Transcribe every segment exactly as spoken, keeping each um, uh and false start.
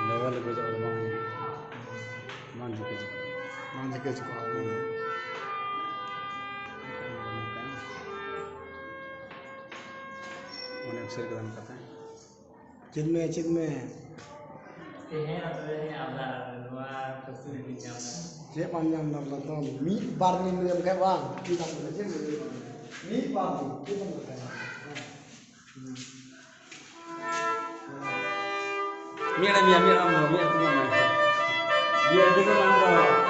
ᱞᱮᱵᱮᱞ ᱜᱚᱡᱚᱜ ᱨᱮ ᱵᱟᱝ ᱦᱩᱭᱩᱜᱼᱟ᱾ ᱵᱟᱝ ᱡᱷᱩᱠᱟᱹ ᱡᱷᱩᱠᱟᱹ᱾ ᱵᱟᱝ ᱡᱷᱩᱠᱟᱹ ᱡᱷᱩᱠᱟᱹ᱾ ᱢᱚᱱᱮ ᱩᱥᱟᱹᱨ ᱠᱮᱫᱟ ᱱᱚᱝᱠᱟᱛᱮ᱾ ᱪᱮᱫ ᱢᱮ, ᱪᱮᱫ ᱢᱮ? ᱛᱮᱦᱮᱧ ᱟᱯᱮ ᱟᱵᱟᱨ ᱱᱚᱣᱟ ᱯᱷᱮᱥᱤᱞᱤᱴᱤ ᱧᱟᱢ ᱮᱫᱟ᱾ ᱪᱮᱫ ᱵᱟᱢ ᱧᱟᱢ ᱮᱫᱟ ᱵᱚᱞᱮ ᱛᱚ? ᱢᱤᱫ ᱵᱟᱨ ᱫᱤᱱ ᱞᱟᱹᱭᱟᱢ ᱠᱷᱟᱡ ᱵᱟᱝ, ᱪᱮᱫ ᱵᱟᱢ ᱞᱟᱹᱭᱟ? ᱪᱮᱫ ᱮᱢ ᱞᱟᱹᱭᱟ? ᱢᱤᱫ ᱵᱟᱨ ᱫᱤᱱ ᱪᱮᱫ ᱮᱢ ᱞᱟᱹᱭᱟ? ᱢᱤᱫ ᱟᱲᱟᱜ ᱢᱮᱭᱟ, ᱢᱤᱫ ᱟᱲᱟᱜ ᱢᱮᱭᱟ, ᱢᱤᱫ ᱟᱲᱟᱜ ᱢᱮᱭᱟ᱾ ᱢᱤᱫ ᱟᱲᱟᱜ ᱢᱮᱭᱟ, ᱟᱢ ᱫᱚ᱾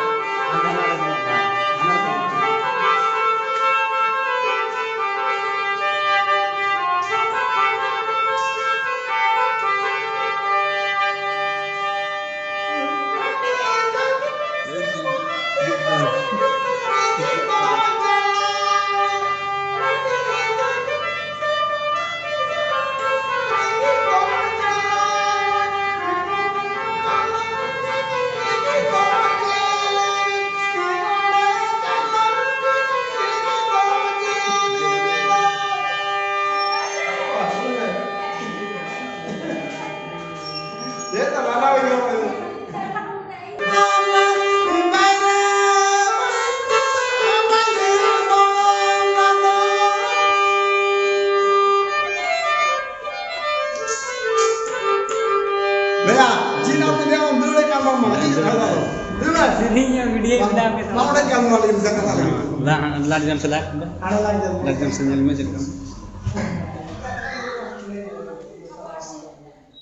ᱵᱚᱭᱦᱟ, ᱡᱤᱞ ᱟᱹᱜᱩ ᱨᱮᱭᱟᱜ ᱵᱚᱱ ᱫᱟᱹᱲ ᱠᱟᱱ ᱵᱟᱝ ᱢᱟ, ᱟᱹᱰᱤ ᱠᱟᱛᱷᱟ ᱫᱚ᱾ ᱫᱟᱹᱲ ᱢᱮ᱾ ᱥᱮᱨᱮᱧ ᱧᱚᱜ ᱵᱷᱤᱰᱤᱭᱳ ᱵᱮᱱᱟᱣ ᱢᱮ᱾ ᱢᱟ ᱚᱸᱰᱮ ᱠᱟᱱ ᱢᱟ ᱞᱟᱹᱜᱤᱫ ᱠᱟᱛᱷᱟ ᱞᱟᱹᱜᱤᱫ᱾ ᱞᱟ-, ᱞᱟᱞ ᱡᱚᱱ ᱥᱟᱞᱟᱜ᱾ ᱦᱟᱱᱟ ᱞᱟᱞ ᱡᱚᱱ᱾ ᱞᱟᱞ ᱡᱚᱱ ᱥᱮ ᱧᱮᱞ ᱢᱮ ᱪᱮᱫ ᱞᱮᱠᱟ᱾